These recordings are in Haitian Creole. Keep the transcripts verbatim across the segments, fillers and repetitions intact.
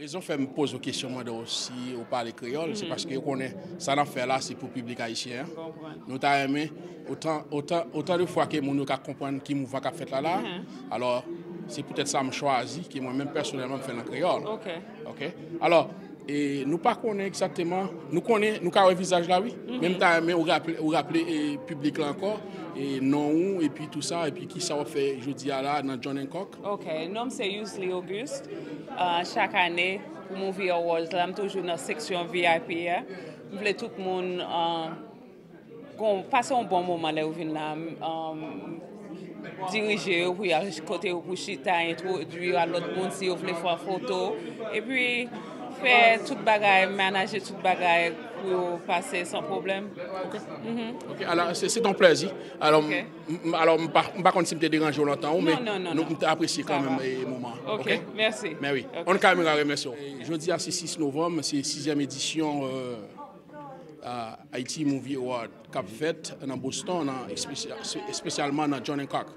Rezon fè m poze w kesyon, mande w si ou pale kreyòl, se paske yo konnen sa n ap fè la, se pou piblik ayisyen an. Nou ta renmen, otan, otan, otan de fwa ke moun yo ka konprann ki mouvman k ap fèt la la, alò, se poutèt sa m chwazi ke mwen menm pèsonèlman m fè l an kreyòl. Ok. Alò, e nou pa konnen egzakteman, nou konnen, nou ka wè vizaj la, wi, men m ta renmen ou raple, ou raple e piblik la ankò, e non ou, epi tou sa, epi ki sa w ap fè jodi a la nan John Hancock. Ok, non m se Yously Auguste. Ah, chak ane, pou Movie Awards la, m toujou nan seksyon V I P a. M vle tout moun, ah, gon, pase yon bon moman lè yo vin la. M, ah, dirije yo pou y al kote yo pou chita, entwodui yo a lòt moun si yo vle fè foto. Epi, fè tout bagay, manaje tout bagay pou yo pase san pwoblèm. Ok. Ok, alò, se, se yon plèzi. Alò, m, m, alò, m pa, m pa konn si m te deranje w lontan, ou, men non, non, non, m te apresye kanmenm e moman an. Ok, mèsi. Men wi, On Camera remèsye w. E jodi a, se sis novanm, se sizyèm edisyon, euh, euh, Haiti Movie Award k ap fèt nan Boston, nan, espesyal-, espesyalman nan John Hancock.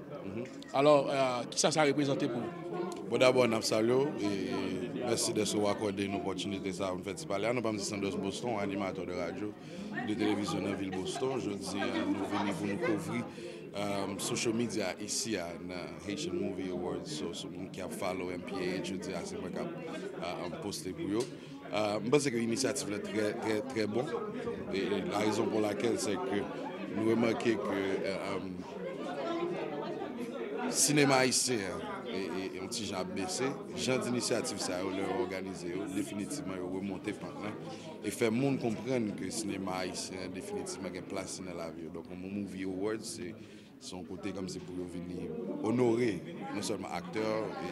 Alò, euh, kisa sa reprezante pou ou? Bon, dabò, n ap salye w, e mèsi dèske w akòde n opòtinite sa a pou n fè ti pale a. Non pa m se Sanders Boston, animatè de radyo, de televizyon nan vil Boston. Jodi a, nou vini pou nou kouvri, um, social media isi a nan Haitian Movie Awards. So, sou moun ki ap follow M P A H, jodi a, se mwen k ap, uh, um, poste pou yo. Uh, m panse ke inisyativ la trè, trè, trè bon. E, e la rezon pou lakèl, se ke nou remake ke, uh, um, sinema ayisyen an, e, e, e yon ti jan ap bese. Jan di inisyativ sa yo, lè yo òganize yo, definitivman, yo remonte pant lan. E fè moun konprann ke sinema ayisyen an definitivman gen plas li nan lavi yo. Donk, yon Movie Awards, se, se yon kote kòmsi pou yo vini onore non sèlman aktè, e,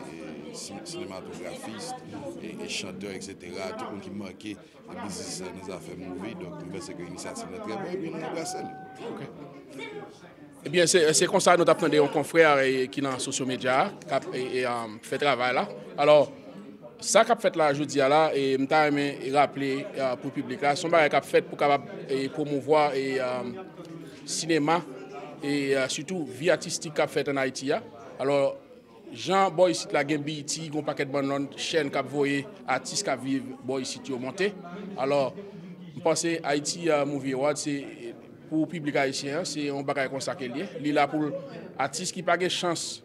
e si-, sinematografis, e, e chantè, etsetera, tout moun ki make nan biznis, nan zafè movie. Donk, m panse ke inisyativ lan trè bon, epi nou anbrase li. Ok. Ebyen, se, se konsa nou t ap tande yon konfrè, e, ki nan sosyo medya a, k ap, e, e, um, fè travay la. Alò, sa k ap fèt la jodi a la, e, m ta renmen raple, e, pou piblik la, se yon bagay k ap fèt pou kapab, e, pwomouvwa, e, um, sinema, e, e, sitou vi atistik k ap fèt ann Ayiti a. Alò, jan bò isit la gen B E T, gen yon pakèt bann lòt chèn k ap voye atis k ap viv bò isit yo monte. Alò, m panse Haiti, uh, Movie Award, se, pou piblik ayisyen an, se yon bagay konsa ke l ye. Li la pou l, atis ki pa gen chans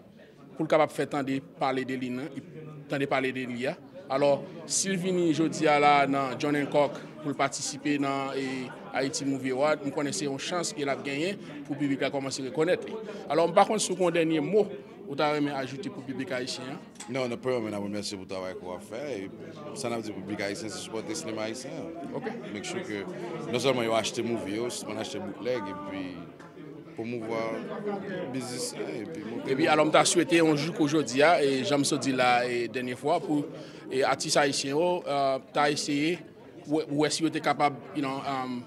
pou l kapab fè tande pale de li nan, tande pale de li a. Alò, si l vini jodi a la nan John Hancock pou l patisipe nan, e, Haiti Movie Award, m konnen se yon chans ke l ap genyen pou piblik la kòmanse rekonèt li. Alò, m pa konn si w gen yon dènye mo ou ta renmen ajoute pou piblik ayisyen an? Non, nan premyèman, n ap remèsye pou travay ke w ap fè. E sa n ap di piblik ayisyen, se sipòte sinema ayisyen an. Ok. Make sure ke non sèlman yo achte movie yo, sispann achte bootleg, epi pwomouvwa biznis lan, epi monte. Epi, alò, m ta swete yon jou kou jodi a, e jan m sot di la, e dènye fwa, pou, e atis ayisyen yo, e, ta eseye wè, wè si yo te kapab, you know, um,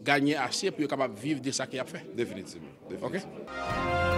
ganye ase pou yo kapab viv de sa ke y ap fè. Definitivman. Ok. Definitivman.